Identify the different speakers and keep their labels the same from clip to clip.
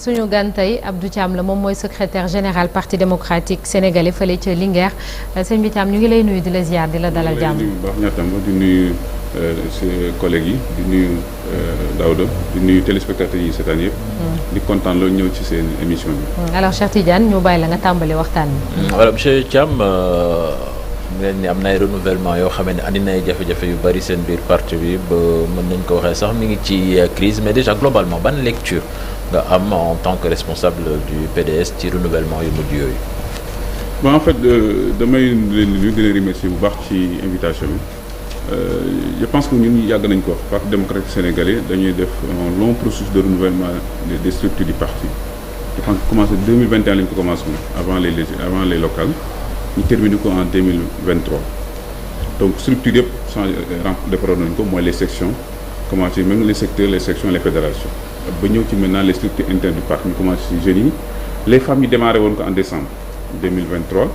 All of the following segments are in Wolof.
Speaker 1: suñu gan tey Abdou Thiam la moom mooy secrétaire général parti démocratique sénégalais fële ca Linguère sëñ bi Thiam ñu ngi lay nuyu di la ziar di la dalal jàmm.
Speaker 2: di nuyu ses collègues yi di nuyu Daouda di nuyu téléspectateurs yi seetaan yëpp. di kontaan loolu ñëw ci seen émission bi.
Speaker 1: alors Cheikh Tidiane ñu bàyyi la nga tàmbali waxtaan bi.
Speaker 3: voilà monsieur Thiam ngeen ni am na ay renouvellement yoo xam ne andi na ay jafe-jafe yu bari seen biir parti bi ba mën nañ ko waxee sax mi ngi ci crise mais déjà globalement ban lecture nga am en tant que responsable du PDS ci renouvellement yu mujj yooyu.
Speaker 2: bon en fait damay leen di nuyu di leen remercier bu baax ci invitation bi je pense que ñun yàgg nañ ko wax parti démocratique sénégalais dañuy def un long processus de renouvellement des structures du parti. je pense que commencé 2021 lañ ko commencé avant les locales. ñu terminé ko en 2023 donc structure yëpp changé defaroon nañu ko mooy les sections commencé même les secteurs les sections les fédérations ba ñëw ci maintenant les structures internes du parti ñu commencé ci jeunes yi les femmes yi démarré woon ko en décembre 2023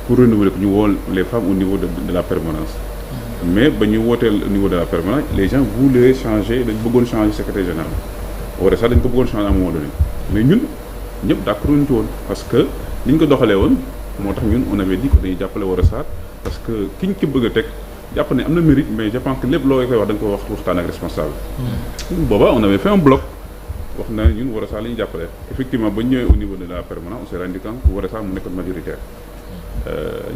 Speaker 2: pour renouveler ko ñu woo les femmes au niveau de la permanence mais ba ñu wootee au niveau de la permanence les gens voulaient changer dañ bëggoon changer secrétaire général wala sax dañ ko bëggoon changer à un moment donné mais ñun ñëpp d'accord wuñ ci woon parce que ni ñu ko doxalee woon moo tax ñun on avait dit que dañuy jàppale Woré Sarr parce que kiñ ko bëgg a teg jàpp ne am na mérite mais je pense que lépp loo koy wax da nga ko wax waxtaan ak responsable. booba on avait fait un bloc wax na ñun Woré Sarr la ñuy jàppale effectivement ba ñëwee au niveau de la permanence on s'est rendu compte que Woré Sarr mu nekkoon majoritaire.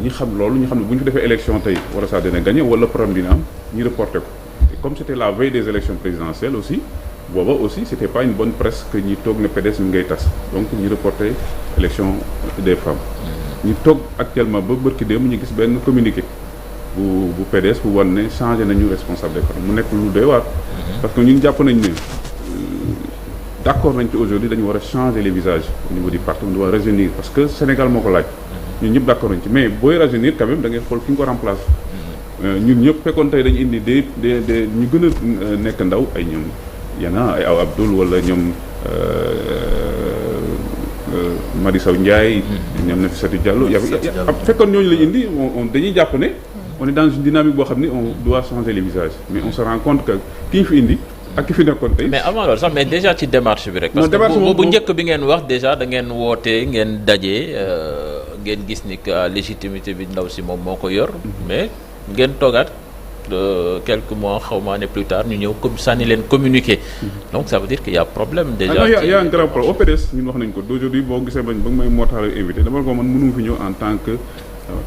Speaker 2: ñi xam loolu ñu xam ne bu ñu fi defee élection tey Woré Sarr dina gagné wala problème dina am ñu reporté ko et comme c'était la veille des élections présidentielles aussi booba aussi c'était pas une bonne presse que ñi toog ne PDS mi ngay tas donc ñu reporté élection des femmes. ñu toog actuellement ba bërki démb ñu gis benn communiqué bu PDS bu wan ne changé nañu responsable des femmes mu nekk lu doy waar parce que ñun jàpp nañ ne d'accord nañ ci aujourd'hui dañu war a changer les visages au niveau du parti on doit rajeunir parce que Sénégal moo ko laaj ñun ñëpp d'accord nañ ci mais booy rajeunir quand même da ngay xool fi nga ko remplace ñun ñëpp fekkoon tey dañu indi des ñu gën a nekk ndaw ay ñoom yana ay aw Abdoul wala ñoom Madi Sow Ndiaye ñoom na fi Sati Diallo fekkoon ñooñu lañu indi dañuy jàpp ne on est dans une dynamique boo xam ne on doit changer les visages mais on se rend compte que ki ñu fi indi ak ki fi nekkoon tey.
Speaker 3: mais avant loolu sax mais déjà ci démarche bi rek. parce que bu njëkk bi ngeen wax déjà da ngeen wootee ngeen daje ngeen gis ni que légitimité bi ndaw si moom moo ko yor. mais ngeen toogaat quelques mois xaw ma ne plus tard ñu ñëw comme sànni leen communiquer. donc ça veut dire qu'il y a problème déjà.
Speaker 2: il y a un grand problème au PDS ñun wax nañ ko d'aujourd'hui boo gisee ba nga may moo tax la invité dama ko man mënu fi ñëw en tant que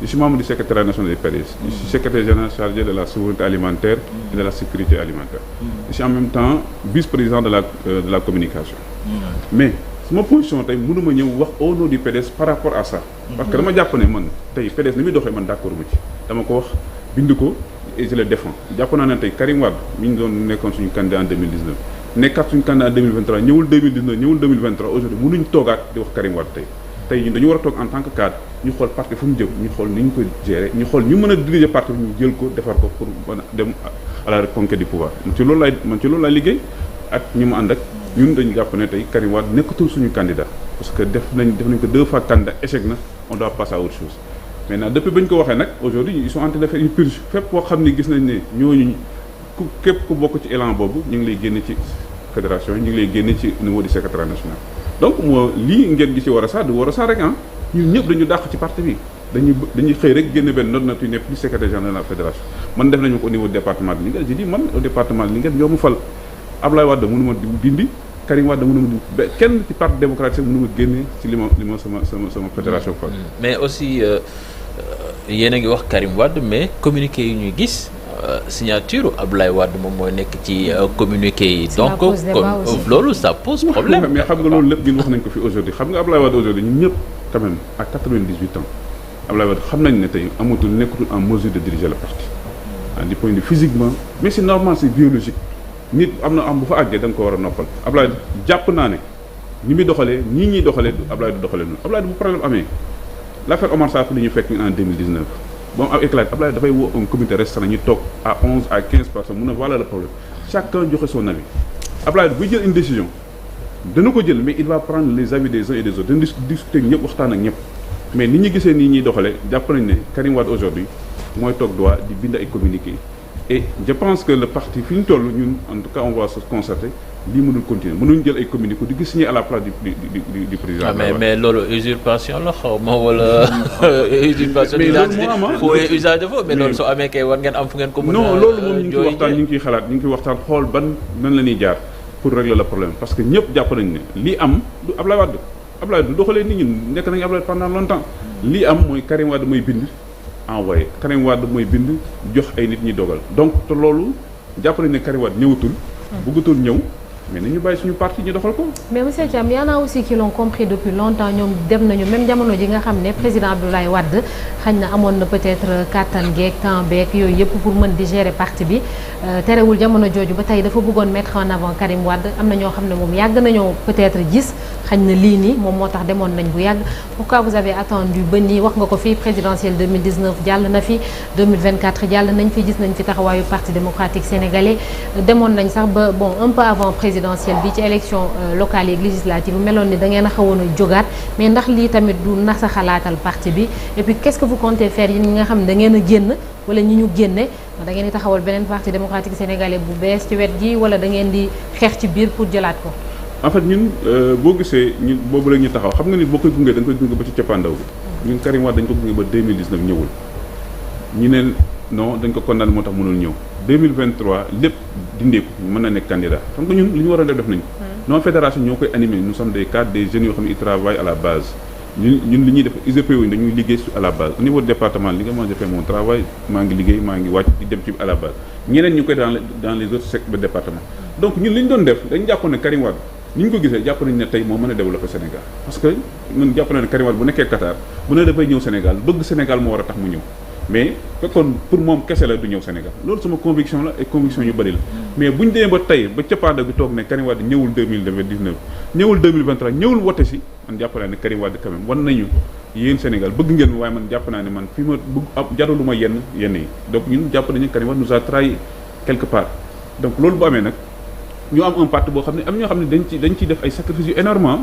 Speaker 2: je suis membre du secrétariat national du PDS. je suis secrétaire général chargé de la souveraineté alimentaire et de la sécurité alimentaire. je suis en même temps vice-président de la communication. mais sama position tey mënuma ñëw wax au nom du PDS par rapport à ça. parce que dama jàpp ne man tey PDS ni muy doxee man d'accord ma ci dama ko wax bind ko. et je le défends jàpp naa ne tey Karim Wade mi ñu doon nekkoon suñu candidat en 2019 nekkaat suñu candidat en 2023 ñëwul 2019 ñëwul 2023 aujourd'hui mënuñ toogaat di wax Karim Wade tey ñun dañu war a toog en tant que cadre ñu xool parti fu mu jëm ñu xool ni ñu ko gérer ñu xool ñu mën a diriger parti bi ñu jël ko defar ko pour mën a dem à la reconquête du pouvoir man ci loolu laay liggéey ak ñu mu ànd ak ñun dañu jàpp ne tey Karim Wade nekkatul suñu candidat parce que def nañ ko 2 fois candidat échec na on doit passer à autre chose. maintenant depuis ba ñu ko waxee nag aujourd'hui ils sont en train de faire une purge fépp boo xam ne gis nañ ne ñooñu képp ku bokk ci élan boobu ñu ngi lay génne ci fédération yi ñu ngi lay génne ci au niveau du secrétariat national donc moo lii ngeen gi ci Woré Sarr du Woré Sarr rek ñun ñëpp dañu dàq ci parti bi dañuy xëy rek génne benn note na tu n'es plus secrétaire général de la fédération man def nañu ko au niveau du département de Linguère j'ai dit man au département de Linguère ñoo mu fal Ablaye Wade mënuma dindi Karim Wade mënuma dindi kenn ci parti démocratique mënuma génne ci li ma sama fédération fal
Speaker 3: mais aussi yéen a ngi wax Karim Wade mais communiqué yi ñuy gis signature Abdoulaye Wade moom mooy nekk ci communiqué yi. donc loolu ça pose problème.
Speaker 2: mais xam nga loolu lépp ñun wax nañ ko fi aujourd'hui xam nga Abdoulaye Wade aujourd'hui ñun ñëpp quand même à 98 ans Abdoulaye Wade xam nañ ne tey amatul nekkatul en mesure de diriger le parti. du point de vue physiquement mais c'est normal c'est biologique nit am bu fa àggee da nga ko war a noppal Abdoulaye jàpp naa ne ñi muy doxalee ñii ñuy doxalee Abdoulaye du doxalee noonu Abdoulaye bu problème amee. l'affaire Omar Sarr li ñu fekk en 2019 bon am éclat Abdoulaye dafay woo un comité restreint ñu toog à 11 à 15 personnes mun a voilà le problème chacun joxe son avis Abdoulaye buy jël une décision dana ko jël mais il va prendre les avis des uns et des autres dana discuter ñëpp waxtaan ak ñëpp mais ni ñu gisee nii ñuy doxalee jàpp nañ ne Karim Wade aujourd'hui mooy toog droit di bind ay communiqué et je pense que le parti fi ñu toll ñun en tout cas on va se concerter lii mënul continuer mënuñ jël ay communiqué di gis signé à la place du président.
Speaker 3: mais loolu usurpation la xaw ma wala. usurpation d'identité faux et usage de faux mais loolu soo amee kay war ngeen am fu ngeen ko mën a.
Speaker 2: non loolu moom ñu ngi ciy waxtaan ñu ngi ciy xalaat ñu ngi ciy waxtaan xool ban nan la ñuy jaar pour régler le problème parce que ñëpp jàpp nañ ne lii am du Ablaye Wade du doxalee nit ñi nekk nañu Ablaye pendant longtemps lii am mooy Karim Wade mooy bind envoyé Karim Wade mooy bind jox ay nit ñi dogal donc te loolu jàpp nañ ne Karim Wade ñëwatul. bëggatul ñëw. mais nañu bàyyi suñu parti ñu doxal ko.
Speaker 1: mais monsieur Thiam y en a aussi qui l'ont compris depuis longtemps ñoom dem nañu même jamono ji nga xam ne président Abdoulaye Wade xañ na amoon na peut-être kàttan geeg temps beeg yooyu yëpp pour mën di gérer parti bi terewul jamono jooju ba tey dafa bëggoon mettre en avant Karim Wade am na ñoo xam ne moom yàgg nañoo peut-être gis xañ na lii nii moom moo tax demoon nañ bu yàgg pourquoi vous avez attendu ba nii wax nga ko fii présidentielle 2019 jàll na fi 2024 jàll nañ fi gis nañ fi taxawaayu parti démocratique sénégalais demoon nañ sax ba bon un peu avant présidentielle bi ci élection locale yi législative bi meloon ni da ngeen a xawoon a jógaat mais ndax lii tamit du nax a xalaatal parti bi et puis qu'est-ce que vous comptez faire yi ñi nga xam ne da ngeen a génn wala ñi ñu génne da ngeen di taxawal beneen parti démocratique sénégalais bu bees ci wet gi wala da ngeen di xeex ci biir pour jëlaat ko.
Speaker 2: en fait ñun boo gisee ñun boobu la ñu taxaw xam nga nit boo koy gunge da nga koy gunge ba ci cappaandaw bi ñun Karim Wade dañ ko gunge ba 2019 ñëwul ñu ne non dañ ko condamné moo tax mënul ñëw 2023 lépp dindeeku mën na nekk candidat xam nga ñun li ñu war a def nañ ko. non fédération ñoo koy animé nous sommes des cadres des jeunes yoo xam ne ils travaillent à la base ñun li ñuy def IGP wuñ dañuy liggéey à la base au niveau du département li nga mën a defee mon travail maa ngi liggéey maa ngi wàcc di dem ci à la base ñeneen ñu koy dans les autres secteurs de département donc ñun li ñu doon def dañu jàppoon ne Karim Wade ni ñu ko gisee jàpp nañu ne tey moo mën a développer Sénégal parce que ñun jàpp na ne Karim Wade bu nekkee Qatar bu ne dafay ñëw Sénégal bëgg Sénégal moo war a tax mu ñëw mais fekkoon pour moom kese la du ñëw Sénégal loolu sama conviction la et conviction yu bëri la mais bu ñu demee ba tey ba cappaanda bi toog ne Karim Wade ñëwul 2019 ñëwul 2023 ñëwul wote si man jàpp naa ne Karim Wade quand même wan nañu yéen Sénégal bëgg ngeen waaye man jàpp naa ne man fi ma bëgg ab jarul ma yenn yi donc ñun jàpp nañu Karim Wade nous a trahi quelque part donc loolu bu amee nag ñu am un parti boo xam ne am ñoo xam ne dañ ciy def ay sacrifices yu énormément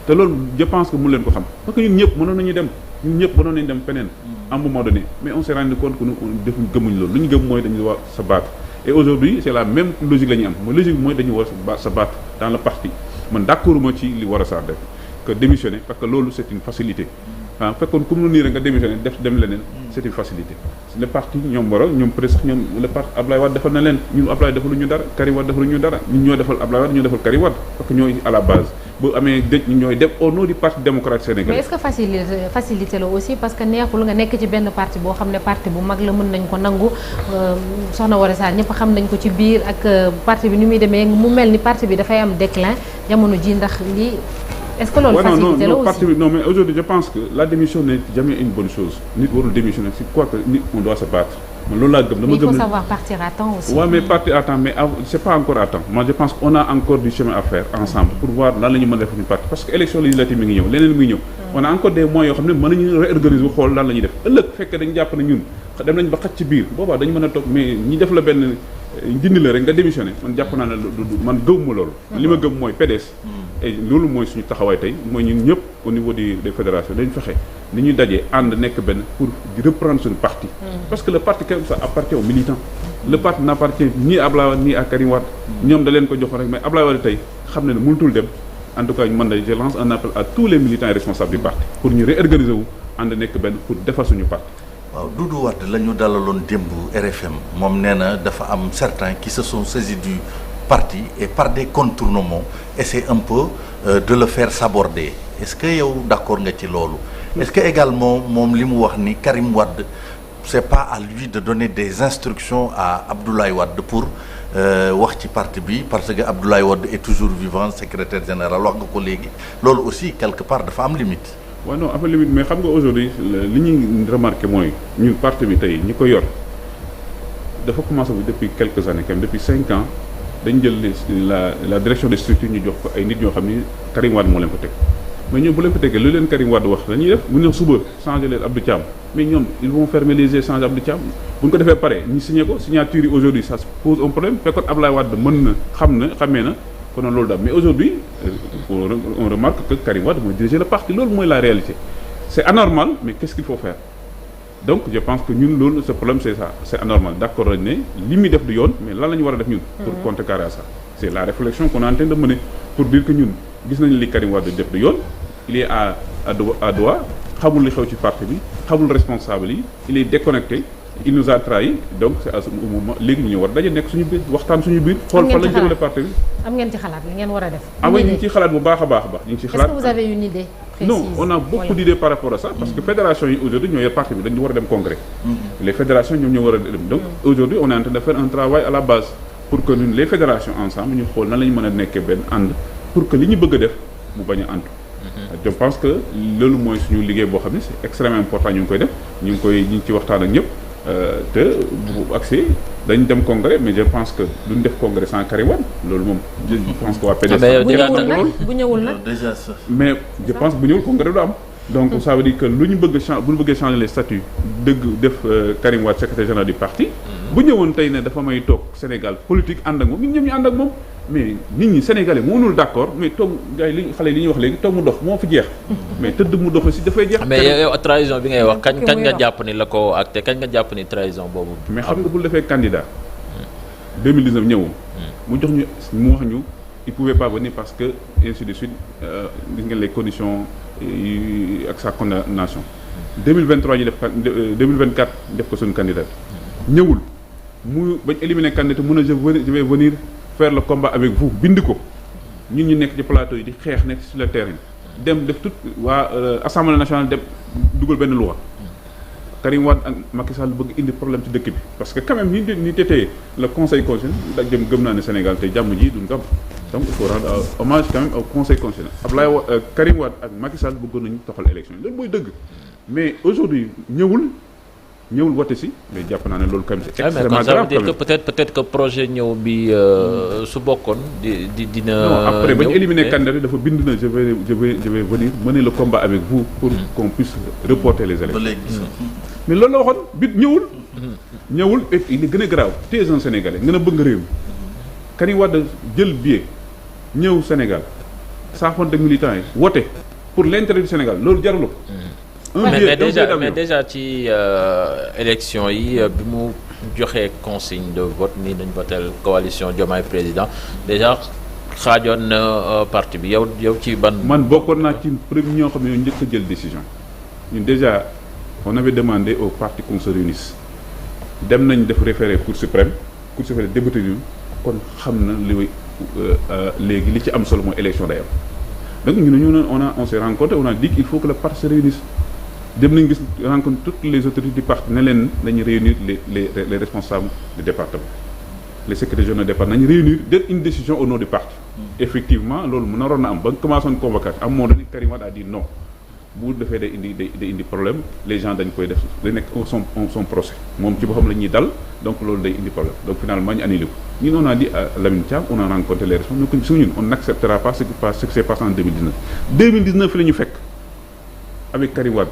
Speaker 2: te loolu je pense que mu leen ko xam parce que ñun ñëpp mënoon nañu dem feneen à un moment donné mais on s'est rendu compte que nous defuñ gëmuñ loolu lu ñu gëm mooy dañu war sa battre et aujourd'hui c'est la même logique la ñuy am mooy logique bi mooy dañu war sa battre dans le parti man d'accord ma ci li war a sax def que démissionner parce que loolu c'est une facilité fekkoon comme nii rek nga démissionner dem leneen c'est une facilité le parti ñoom ñoom peut-être sax ñoom le parti Ablaye Wade defal na leen ñun Ablaye defaluñu dara Karim Wade defaluñu dara ñun ñoo defal Ablaye Wade ñoo defal Karim Wade parce que ñooy à la base bu amee dëj ñu ñooy def au nom du parti démocratique sénégalais.
Speaker 1: mais est-ce que facilité la aussi parce que neexul nga nekk ci benn parti boo xam ne parti bu mag la mën nañ ko nangu soxna Woré Sarr ñëpp xam nañ ko ci biir ak parti bi ni muy demee mu mel ni parti bi dafay am déclin jamono ji ndax lii est-ce que loolu facilité la aussi
Speaker 2: parti bi non mais aujourd'hui je pense que la démission n'est jamais une bonne chose nit warul démissionner c'est quoi que nit on doit se battre man loolu laa gëm dama gëm
Speaker 1: il faut savoir partir à temps aussi.
Speaker 2: Ouais, mais partir à temps mais c'est pas encore à temps moi je pense qu'on a encore du chemin à faire ensemble pour voir lan la ñu mën a def ñu parti parce que élection législative mi ngi ñëw leneen mi ngi ñëw on a encore des moyens yoo xam ne mën nañu réorganiser xool lan la ñuy def ëllëg fekkee dañu jàpp ne ñun dem nañ ba xaj ci biir boobaa dañu mën a toog mais ñi def la benn dindi la rek nga démissionné man jàpp naa ne man gëwuma loolu li ma gëm mooy PDS et loolu mooy suñu taxawaay tey mooy ñun ñëpp au niveau des fédérations dañu fexe ni ñuy dajee ànd nekk benn pour di reprendre suñu parti parce que le parti quand même ça appartient aux militants le parti n'appartient ni à Ablaye Wade ni à Karim Wade ñoom da leen ko joxoon rek mais Ablaye Wade tey xam ne mënutul dem en tout cas man de je lance un appel à tous les militants et responsables du parti pour ñu réorganiser wu ànd nekk benn pour defar suñu parti.
Speaker 4: waaw Doudou Wade la ñu dalaloon démb RFM moom nee na dafa am certains qui se sont saisis du parti et par des contournements essaient un peu de le faire saborder est-ce que yow d'accord nga ci loolu. est-ce que également moom li mu wax ni Karim Wade c'est pas à lui de donner des instructions à Abdoulaye Wade pour wax ci parti bi parce que Abdoulaye Wade est toujours vivant secrétaire général wax nga ko léegi loolu aussi quelque part dafa am limite.
Speaker 2: waaw non am limite mais xam nga aujourd'hui li ñuy remarqué mooy ñun parti bi tey ñi ko yor dafa commencé bi depuis quelques années quand même depuis 5 ans dañu jël la direction des structures ñu jox ko ay nit ñoo xam ni Karim Wade moo leen ko teg mais ñoom bu leen ko tegee lu leen Karim Wade wax dañuy def bu ñu ne suba changer leen Abdou Thiam mais ñoom ils vont fermer les yeux changer Abdou Thiam bu ñu ko defee pare ñu signé ko signature yi aujourd'hui ça se pose un problème fekkoon Abdoulaye Wade mën na xamee na kon loolu daal mais aujourd'hui on remarque que Karim Wade mooy diriger le parti loolu mooy la réalité c'est anormal mais qu'est-ce qu'il faut faire donc je pense que ñun loolu ce problème c'est ça c'est anormal d'accord nañ ne li muy def du yoon mais lan la ñu war a def ñun pour contrecarrer ça c'est la réflexion qu'on est en train de mener pour dire que ñun gis nañu li Karim Wade def du yoon il est à doigt xamul li xew ci parti bi xamul responsable yi il est déconnecté il nous a trahi donc c'est à ce moment léegi ñu war daje nekk suñu biir waxtaan suñu biir. xool fan lañ jëmale parti bi.
Speaker 1: am ngeen ci xalaat li ngeen war a def.
Speaker 2: ñu ngi ciy xalaat bu baax a baax ñu ngi ciy xalaat.
Speaker 1: est-ce que vous avez une idée précise?
Speaker 2: Non, on a beaucoup d'idées par rapport à ça parce que fédération yi aujourd'hui ñoo yor parti bi dañu war a dem congrès. Les fédérations ñoom ñoo war a dem donc aujourd'hui on est en train de faire un travail à la base pour que ñun les fédérations ensemble ñu xool nan la ñu mën a nekkee benn ànd pour que li ñu bëgg a def mu bañ a ànd. Je pense que loolu mooy suñu liggéey boo xam ne c'est extrêmement important ñu ngi koy def ñu ngi ci waxtaan ak ñëpp te bu accès dañ dem congrès mais je pense que duñ def congrès sans Karim Wade loolu moom je pense que waa PDS
Speaker 1: bu ñëwul nag
Speaker 4: déjà ça.
Speaker 2: mais je pense bu ñëwul congrès du am donc ça veut dire que lu ñu bëgg bu ñu bëggee changer les statuts dëgg def Karim Wade secrétaire général du parti bu ñëwoon tey ne dafa may toog Sénégal politique ànd ak moom ñun ñëpp ñu ànd ak moom mais nit ñi sénégalais mënul d'accord mais toog gars yi xale yi li ñuy wax léegi toog mu dox moo fi jeex mais tëdd mu dox aussi dafay jeex.
Speaker 3: mais yow trahison bi ngay wax kañ nga jàpp ni la ko acté kañ nga jàpp ni trahison boobu.
Speaker 2: mais xam nga bu defee candidat 2019 ñëwul. mu jox ñu mu wax ñu il pouvait pas venir parce que ainsi de suite gis ngeen les conditions ak sa condamnation. 2023 ñu def 2024 def ko suñu candidat ñëwul mu bañ éliminer candidat mun a je vais venir faire le combat avec vous bind ko ñun ñu nekk ci plateau yi di xeex nekk sur le terrain dem def tout waa assemblée nationale dem dugal benn loi Karim Wade ak Macky Sall bëgg indi problème ci dëkk bi parce que quand même ni tétee le conseil constitutionnel da jëm gëm naa ne Sénégal te jàmm ji duñ ko am donc il faut rendre hommage quand même au conseil constitutionnel Karim Wade ak Macky Sall bëggoon nañu toxal élection yi loolu mooy dëgg mais aujourd'hui ñëwul wote si mais jàpp naa ne loolu quand même c'est extrêmement grave.
Speaker 3: ça veut dire que peut-être que projet ñëw bi su bokkoon dina.
Speaker 2: non après ba ñu éliminer candidat dafa bind na je vais venir mener le combat avec vous pour qu'on puisse reporter les élections. mais loolu la waxoon bit ñëwul et il est gën a grave tu es un Sénégalais nga bëgg nga réew mi Karim Wade jël billet ñëw Sénégal saafonte ak militants yi wote pour l'intérêt du Sénégal loolu jarul ko.
Speaker 3: mais déjà ci élection yi bi mu joxee consigne de vote ni dañ votel coalition Diomaye président déjà xaajoon na parti bi yow ci ban.
Speaker 2: man bokkoon naa ci premier ñoo xam ne ñoo njëkk a jël décision ñun déjà on avait demandé au parti qu'on se réunisse dem nañ def référé Cour suprême débuté ñu kon xam na li léegi li ci am solo mooy élection day am donc on s'est rencontré on a dit qu'il faut que le parti se réunisse. dem nañ gis rencontre toutes les autorités du parti ne leen nañu réunir les responsables du département les secrétaires généraux du département nañu réunir def une décision au nom du parti. Effectivement loolu mu naroon na am ba nga commencé woon convocation am moo dañu Karim Wade a dit non bu defee day indi problème les gens dañ koy def day nekk son procès moom ci boppam la ñuy dal donc loolu day indi problème donc finalement ñu annulé ko ñun on a dit à Lamine Thiam on a rencontré les responsables ñu ko ñun on n'acceptera pas ce qui s'est passé en 2019 fi la ñu fekk avec Karim Wade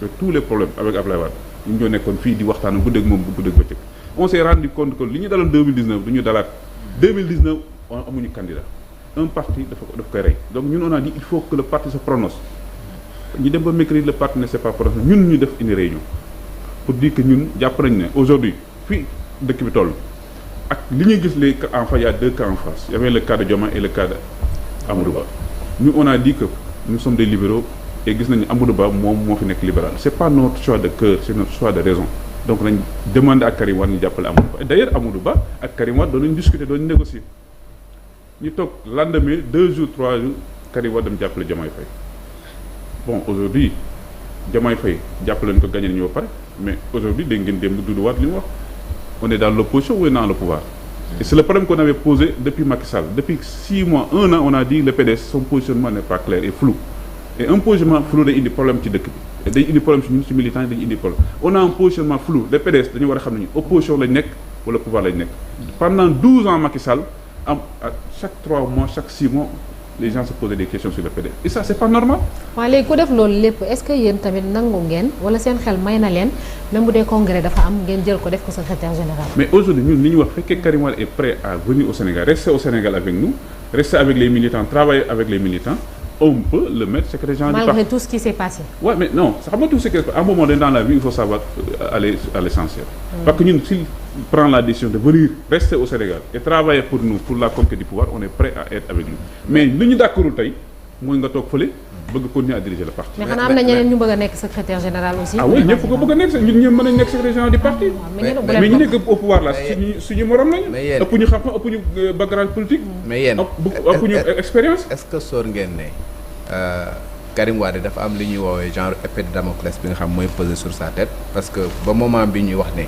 Speaker 2: avec tous les problèmes avec Abdoulaye Wade ñu ñoo nekkoon fii di waxtaan guddeeg moom bu guddeeg bëccëg on s'est rendu compte que li ñu daloon 2019 du ñu dalaat 2019 amuñu candidat un parti daf koy rey donc ñun on a dit il faut que le parti se prononce ñu dem ba mercredi le parti ne s'est pas prononcé ñun ñu def une réunion pour dire que ñun jàpp nañ ne aujourd'hui fii dëkk bi toll ak li ñuy gis les cas en face il y a deux cas en face il y avait le cas de Diomaye et le cas de Amadou Ba ñu on a dit que nous sommes des libéraux et gis nañu Amadou Ba moom moo fi nekk libéral c'est pas notre choix de cœur c'est notre choix de raison donc nañ demander ak Karim Wade ñu jàppale Amadou Ba d'ailleurs Amadou Ba ak Karim Wade doon nañu discuter doon nañu négocier ñu toog lendemain 2 jours 3 jours Karim Wade dem jàppale Diomaye Faye bon aujourd'hui Diomaye Faye jàppale nañu ko gagné nañu ba pare mais aujourd'hui dégg ngeen démb Doudou Wade li mu wax on est dans l'opposition ou dans le pouvoir et c'est le problème qu'on avait posé depuis Macky Sall depuis 6 mois 1 an on a dit le PDS son positionnement n'est pas clair et flou et un positionnement flou day indi problème ci dëkk bi day indi problème ci ñun ci militants yi dañu indi problème on a un positionnement flou le PDS dañu war a xam ne ñu opposition lañ nekk wala pouvoir lañ nekk pendant 12 ans Macky Sall am à chaque 3 mois chaque 6 mois les gens se posaient des questions sur le PDS et ça c'est pas normal.
Speaker 1: waaw léegi ku def loolu lépp est-ce que yéen tamit nangu ngeen wala seen xel may na leen même bu dee congrès dafa am ngeen jël ko def ko secrétaire général.
Speaker 2: mais aujourd'hui ñun li ñu wax fekkee Karim Wade est prêt à venir au Sénégal rester au Sénégal avec nous rester avec les militants travailler avec les militants on peut le mettre secrétaire général du parti.
Speaker 1: Malgré tout ce qui s'est passé.
Speaker 2: Ouais mais non xam nga tout ce qui à un moment donné dans la vie il faut savoir aller à l'essentiel. Parce que ñun si prend la décision de venir rester au Sénégal et travailler pour nous pour la conquête du pouvoir on est prêt à être avec lui mais li ñu d'accordul tey mooy nga toog fële bëgg continuer à diriger le parti.
Speaker 1: mais xanaa am na ñeneen ñu bëgg a nekk secrétaire général aussi.
Speaker 2: ah oui ñëpp ko bëgg a nekk ñun ñëpp mën nañ nekk secrétaire général du parti. mais ñu nekk au pouvoir là suñu morom lañu.
Speaker 5: mais yéen
Speaker 2: ëpp ñu xam-xam ëpp ñu background politique.
Speaker 5: mais yéen
Speaker 2: ëpp ñu expérience.
Speaker 5: est-ce que sóor ngeen ne Karim Wade dafa am li ñuy woowee genre épée de Damoclès bi nga xam mooy peser sur sa tête parce que ba moment bi ñuy wax ne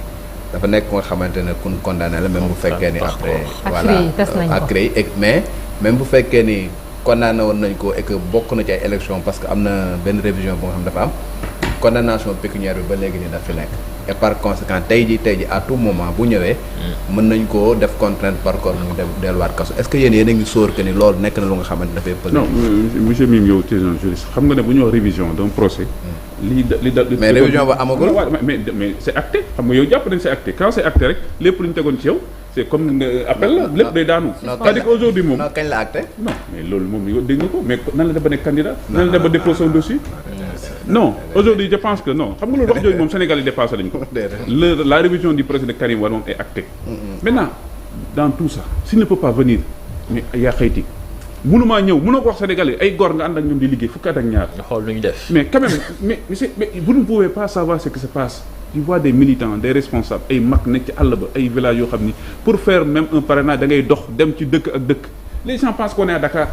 Speaker 5: dafa nekk nga xamante ne kun condamné la même bu fekkee ni après. voilà ak CREI mais même bu fekkee ni. condamné woon nañ ko et que bokk na ci ay élections parce que am na benn révision bu nga xam dafa am condamnation pécuniaire bi ba léegi nii daf fi nekk et par conséquent tey ji à tout moment bu ñëwee mën nañ koo def contrainte par corps mu delluwaat kaso est-ce que yéen a ngi sóor que ni loolu nekk na lu nga xamante dafay pël
Speaker 2: non monsieur Mime yow tu es un juriste xam nga ne bu ñu wax révision d'un procès
Speaker 5: mais révision ba amagul
Speaker 2: mais c'est acté xam nga yow jàpp nañ c'est acté quand c'est acté rek lépp lu ñu tegoon ci yow c'est comme appel la lépp day daanu c'est-à-dire qu'aujourd'hui moom
Speaker 5: non kañ la acté
Speaker 2: non mais loolu moom yow dégg nga ko mais nan la def ba nekk candidat nan la def ba déposer son dossier non aujourd'hui je pense que non xam nga loolu wax jooju moom Sénégal yi dépassé nañ ko la révision du procès de Karim Wade moom est actée maintenant dans tout ça s'il ne peut pas venir mais yaa xayti mënumaa ñëw mënoo ko wax Sénégalais ay góor nga ànd ak ñoom di liggéey fukki at ak ñaar
Speaker 3: xool lu ñu def
Speaker 2: mais quand même mais vous ne pouvez pas savoir ce qui se passe tu vois des militants des responsables ay mag nekk ci àll ba ay villages yoo xam ni pour faire même un parrainage da ngay dox dem ci dëkk ak dëkk les gens pensent qu'on est à Dakar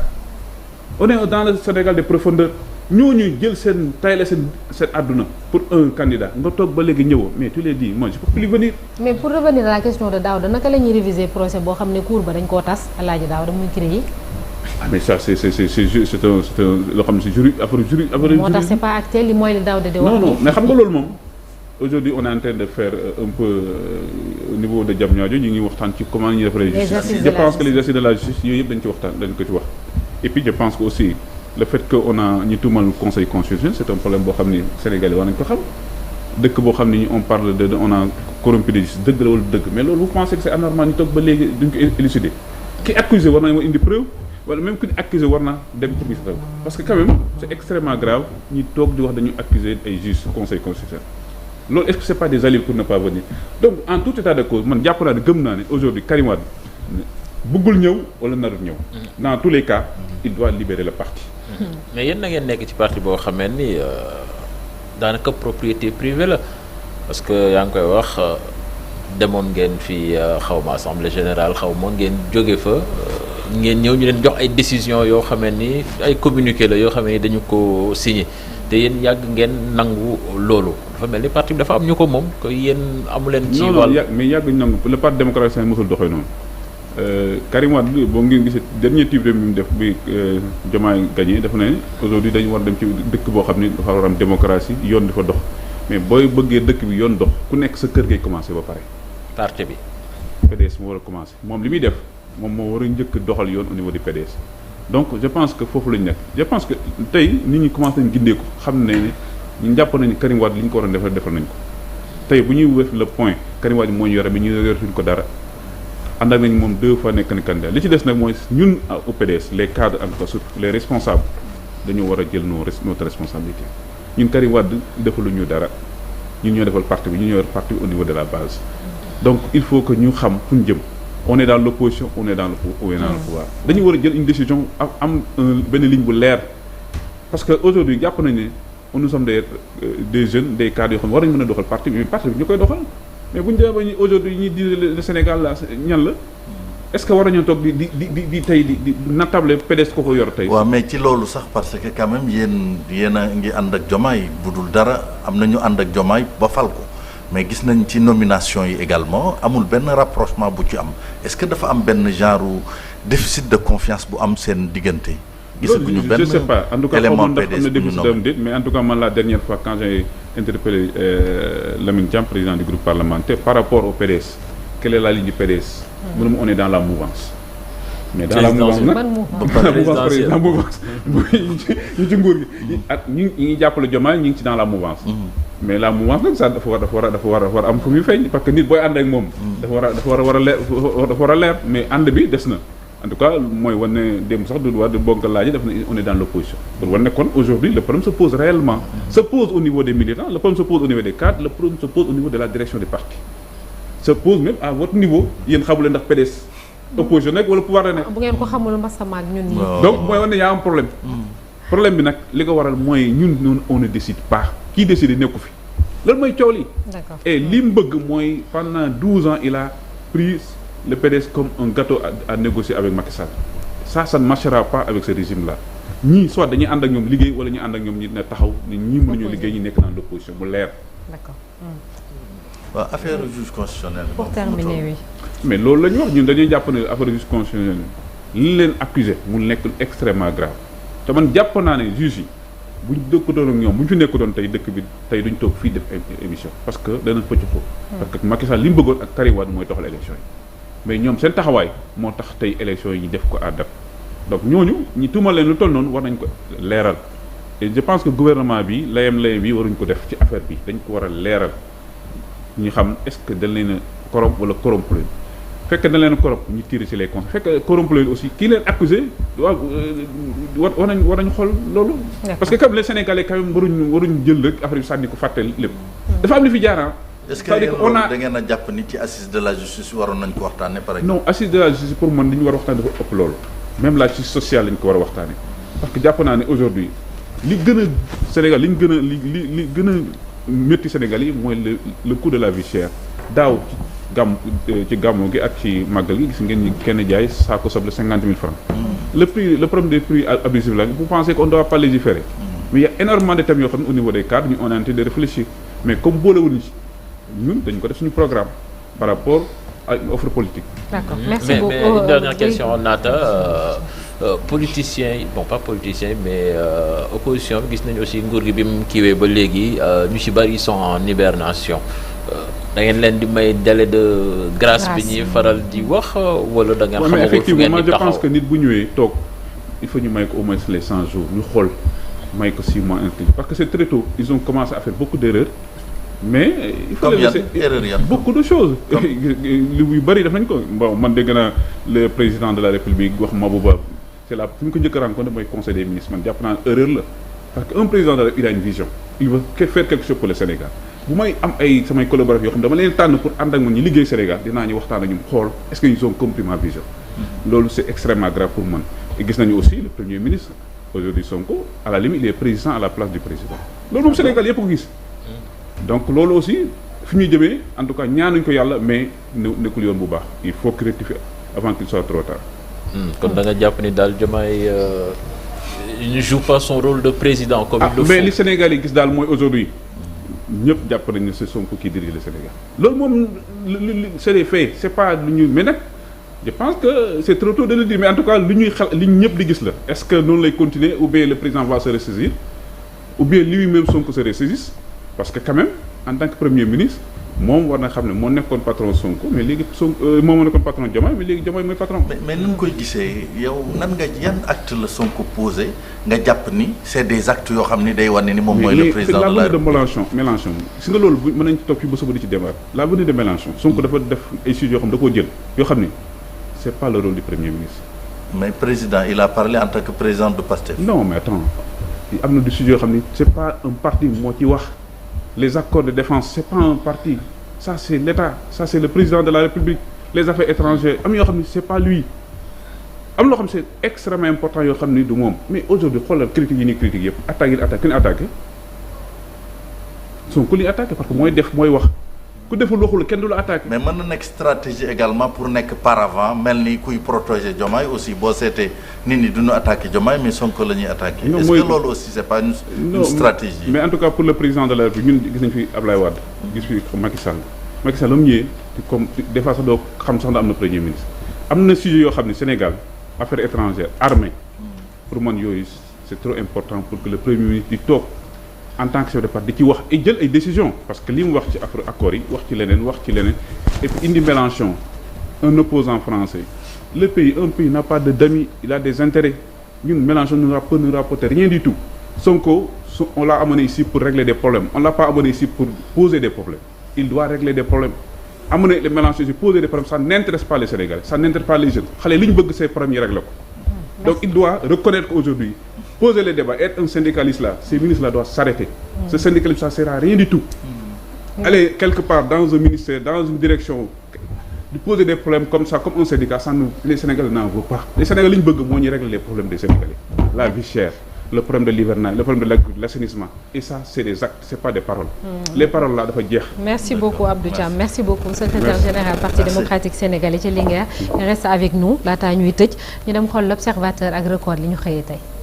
Speaker 2: on est dans le Sénégal des profondeurs ñooñu jël seen tayle seen àdduna pour un candidat nga toog ba léegi ñëwoo mais tu l'as dit moi je peux plus venir.
Speaker 1: mais pour revenir à la question de Daouda naka la ñuy réviser procès boo xam ne cour ba dañ koo tas Alaaji Daouda muy CREI.
Speaker 2: ah mais ça c'est loo xam ne c'est juri affaire
Speaker 1: moo tax c'est pas acté li mooy li Daouda di wax.
Speaker 2: non mais xam nga loolu moom aujourd'hui on est en train de faire un peu au niveau de Diamniadio ñu ngi waxtaan ci comment ñuy defaree justice je pense que les assises de la justice yooyu yëpp dañ ci waxtaan dañ ko ci wax et puis je pense que aussi le fait que on a ñu tuumal conseil constitutionnel c'est un problème boo xam ni Sénégalais war nañ ko xam dëkk boo xam ni on parle de on a corrompu les justice dëgg la wala dëgg mais loolu vous pensez que c'est anormal ñu toog ba léegi duñ ko élucider ki accusé war nañu indi preuve wala même ku ñu accusé war na dem pour gis preuve parce que quand même c'est extrêmement grave ñi toog di wax dañu accuser ay juges conseil constitutionnel loolu est-ce que c'est pas des alibis pour ne pas venir donc en tout état de cause man jàpp naa ne gëm naa ne aujourd'hui Karim Wade bëggul ñëw wala narut ñëw dans tous les cas il doit libérer le parti
Speaker 3: mais yéen na ngeen nekk ci parti boo xamee ni daanaka propriété privée la parce que yaa ngi koy wax demoon ngeen fi xawma assemblée générale xawma ngeen jóge fa ngeen ñëw ñu leen jox ay décisions yoo xamee ni ay communiqué la yoo xamee ni dañu ko signé te yéen yàgg ngeen nangu loolu dafa mel ni parti bi dafa am ñu ko moom que yéen amu leen ci wàll
Speaker 2: mais yàgg ñu nangu le parti démocratique mosul doxee noonu Karim Wade boo ngeen gisee dernier type bi mu def bi Diomaye gagné dafa ne aujourd'hui dañu war dem ci dëkk boo xam ni dafa war am démocratie yoon di fa dox mais booy bëggee dëkk bi yoon dox ku nekk sa kër ngay commencé ba pare
Speaker 3: parti bi
Speaker 2: PDS moo war a commencé moom li muy def moom moo war a njëkk doxal yoon au niveau du PDS donc je pense que foofu lañu nekk je pense que tey nit ñi commencé nañ gindeeku xam ne ñu jàpp nañu Karim Wade li ñu ko waroon defal nañ ko tey bu ñuy def le point Karim Wade moo ñu yore bi ñu yoretuñ ko dara ànd ak nañ moom 2 fois nekk na candidat li ci des nag mooy ñun au PDS les cadres en tout cas surtout les responsables dañu war a jël notre responsabilité ñun Karim Wade defaluñu dara ñun ñoo defal parti bi ñu ñoo yor parti bi au niveau de la base donc il faut que ñu xam fu ñu jëm on est dans l'opposition on est dans le pouvoir dañu war a jël une décision am benn ligne bu leer parce que aujourd'hui jàpp nañ ne nous sommes des jeunes des cadres yoo xam ne war nañu mën a doxal parti bi mais parti bi ñu koy doxal mais bu ñu demee ba ñu aujourd'hui ñuy dire le Sénégal la ñan la est-ce que war nañoo toog di tey di natable PDS ko yor tey.
Speaker 4: waaw mais ci loolu sax parce que quand même yéen a ngi ànd ak Diomaye bu dul dara am na ñu ànd ak Diomaye ba fal ko mais gis nañ ci nomination yi également amul benn rapprochement bu ci am est-ce que dafa am benn genre déficit de confiance bu am seen diggante. gisaguñu benn
Speaker 2: je sais pas en tout cas
Speaker 4: élément
Speaker 2: xamoon
Speaker 4: PDS
Speaker 2: na
Speaker 4: bu ñu
Speaker 2: déficit am déet mais en tout cas man la dernière fois quand j'ai interpellé Lamine Thiam président du groupe parlementaire par rapport au PDS quelle est la ligne du PDS. mu ne on est dans la mouvance. mais dans la mouvance nag la mouvance ñu ci nguur gi ak ñu ngi jàppale Diomaye ñu ngi ci dans la mouvance. mais la mouvance nag ça dafa war a am fu muy feeñ parce que nit booy ànd ak moom. dafa war a leer mais ànd bi des na. en tout cas mooy wane ne démb sax du war di bonk laaj def na on est dans l'opposition pour wane ne kon aujourd'hui le problème se pose réellement se pose au niveau des militants le problème se pose au niveau des cadres le problème se pose au niveau de la direction du parti se pose même à votre niveau yéen xamuleen ndax PDS opposition nekk wala pouvoir la nekk.
Speaker 1: bu ngeen ko xamul masama ak ñun ñi.
Speaker 2: donc mooy wane ne y a un problème. problème bi nag li ko waral mooy ñun noonu on ne décide pas kii décide nekku fi loolu mooy coow li.
Speaker 1: d'accord
Speaker 2: et li mu bëgg mooy pendant 12 ans il a pris le PDS comme un gâteau à négocier avec Macky Sall ça ne marchera pas avec ce régime là ñii soit dañuy ànd ak ñoom liggéey wala ñu ànd ak ñoom ñi ne taxaw ni ñii mënuñoo liggéey ñi nekk dans l'opposition mu leer.
Speaker 1: d'accord.
Speaker 4: waaw affaire juge constitutionnel.
Speaker 1: pour terminer oui.
Speaker 2: mais loolu la ñu wax ñun dañuy jàpp ne affaire juge constitutionnel li leen accusé mu nekk extrêmement grave te man jàpp naa ne juge yi buñ dëkk doon ak ñoom bu ñu fi nekk doon tey dëkk bi tey duñ toog fii def émission parce que dana pëcc ko parce que Macky Sall li mu bëggoon ak Karim Wade mooy doxal élection yi mais ñoom seen taxawaay moo tax tey élection yi ñu def ko à date donc ñooñu ñi tuumal leen lu toll noonu war nañ ko leeral et je pense que gouvernement bi layam bi waruñ ko def ci affaire bi dañ ko war a leeral ñu xam est-ce que dañ leen a corrompre wala corrompre leen fekk dañ leen a corrompre ñu tirer ci les conséquences fekk corrompre leen aussi kii leen accusé waaw war nañ xool loolu. parce que comme les Sénégalais quand même waruñ jël rek affaire bi sànni ko fàtte lépp. dafa am li fi jaar
Speaker 4: est-ce que yéen da ngeen a jàpp ni ci assise de la justice waroon nañ ko waxtaanee par exemple.
Speaker 2: non assise de la justice pour man li ñu war a waxtaanee dafa ëpp loolu même la justice sociale lañ ko war a waxtaanee parce que jàpp naa ne aujourd'hui li gën a Sénégal li ñu gën a li gën a métti Sénégal yi mooy le coût de la vie chère daaw ci gàmmu gi ak ci màggal gi gis ngeen ni kenn jaay saako soble 50 000 francs. le problème des prix abusifs là vous pensez qu'on doit pas légiférer. mais il y a énormément de thèmes yoo xam ne au niveau des cadres ñu on est en train de réfléchir mais comme boolewuñu ci ñun dañ ko def suñu programme par rapport à une offre politique.
Speaker 1: D'accord merci beaucoup
Speaker 3: mais une dernière question Naata politiciens yi bon pas politiciens yi mais opposition bi gis nañu aussi nguur gi bi mu kiiwee ba léegi ñu ci bari ils sont en hibernation da ngeen leen di may délai de grâce bi ñuy faral di wax wala da ngeen xamagul fu ngeen di taxaw.
Speaker 2: je pense que nit bu ñëwee toog il faut ñu may ko au moins les 100 jours ñu xool may ko 6 mois inscrit parce que c'est très tôt ils ont commencé à faire beaucoup d'erreurs mais il faut laisser beaucoup de choses yu bëri def nañ ko bon man dégg naa le président de la République wax Mabouba c'est là fi ñu ko njëkk a rencontré mooy conseil des ministres man jàpp naa erreur la parce que un président de la il a une vision il veut faire quelque chose pour le Sénégal bu may am ay samay collaborateurs yoo xam dama leen tànn pour ànd ak man ñu liggéey Sénégal dinaa ñu waxtaan ak ñoom xool est-ce que ils ont compris ma vision loolu c'est extrêmement grave pour man et gis nañu aussi le premier ministre aujourd'hui Sonko à la limite il est président à la place du président loolu moom Sénégal yëpp ko gis donc loolu aussi fi ñuy jëmee en tout cas ñaanuñ ko yàlla mais nekkul yoon bu baax il faut que rectifier avant qu'il soit trop tard.
Speaker 3: kon da nga jàpp ni daal Diomaye ne joue pas son rôle de président comme il le faut.
Speaker 2: mais li Sénégal yi gis daal mooy aujourd'hui ñëpp jàpp nañ ne c'est Sonko qui dirige le Sénégal loolu moom c'est des faits c'est pas lu ñu mais nag je pense que c'est trop tôt de le dire mais en tout cas li ñuy xel li ñëpp di gis la est-ce que noonu lay continuer ou bien le président va se ressaisir ou bien lui-même Sonko se ressaisisse parce que quand même en tant que premier ministre moom war na xam ne moo nekkoon patron Sonko mais léegi Sonko moom moo nekkoon patron Diomaye mais léegi Diomaye mooy patron.
Speaker 4: mais ni nga koy gisee yow nan nga yan acte la Sonko posé nga jàpp ni c'est des actes yoo xam ni day wane ni moom mooy le président de la République.
Speaker 2: la venue de Mélenchon si nga loolu mën nañ ci toog fi ba suba di ci débat la venue de Mélenchon Sonko dafa def ay sujets yoo xam da koo jël yoo xam ni c'est pas le rôle du premier ministre.
Speaker 4: mais président il a parlé en tant que président de Pastef.
Speaker 2: non mais attends am na du sujets yoo xam ni c'est pas un parti moo ci wax. les accords de défense c'est pas un parti ça c'est l'État ça c'est le président de la République les affaires étrangères am yoo xam ni c'est pas lui am loo xam c'est extrêmement important yoo xam ni du moom mais aujourd'hui xoolal critiques yi ni critique yëpp attaques yi attaque ku ñu attaqué Sonko li attaqué parce que mooy def mooy wax ku deful waxul kenn du la attaqué.
Speaker 4: mais mën na nekk stratégie également pour nekk paravent mel ni kuy protéger Diomaye aussi boo seetee nit ñi duñu attaqué Diomaye mais Sonko la ñuy attaqué. est-ce que loolu aussi c'est pas une stratégie.
Speaker 2: mais en tout cas pour le président de la République ñun gis nañ fi Ablaye Wade gis fi Macky Sall la mu ñëwee comme des fois sax doo xam sax na am na premier ministre am na sujet yoo xam ne Sénégal affaires étrangères armée pour man yooyu c'est trop important pour que le premier ministre di toog en tant que chef de parti di ci wax et jël ay décisions parce que li mu wax ci affaire accords yi wax ci leneen et puis indi Mélenchon un opposant français un pays n'a pas d'amis il a des intérêts ñun Mélenchon ne nous rapporte rien du tout Sonko on l'a amené ici pour régler des problèmes on l'a pas amené ici pour poser des problèmes il doit régler des problèmes amener les Mélenchon ici poser des problèmes ça n'intéresse pas les Sénégalais ça n'intéresse pas les jeunes xale li ñu bëgg ces problèmes yi régler ko donc il doit reconnaître qu'aujourd'hui poser les débats être un syndicaliste là ces ministres là doivent s'arrêter ce syndicalisme ça sert à rien du tout aller quelque part dans un ministère, dans une direction, de poser des problèmes comme ça, comme un syndicat, ça nous, les Sénégalais n'en veulent pas. Les Sénégalais, ils veulent régler les problèmes des Sénégalais. La vie chère, le problème de l'hivernage, le problème de l'assainissement. Et ça, c'est des actes, c'est pas des paroles. Les paroles là, dafa jeex.
Speaker 1: Merci beaucoup Abdou Thiam, merci beaucoup secrétaire général Parti démocratique sénégalais ci Linguère. Reste avec nous laataa ñuy tëj ñu dem xool l'Observateur ak Record li ñu xëyee tey.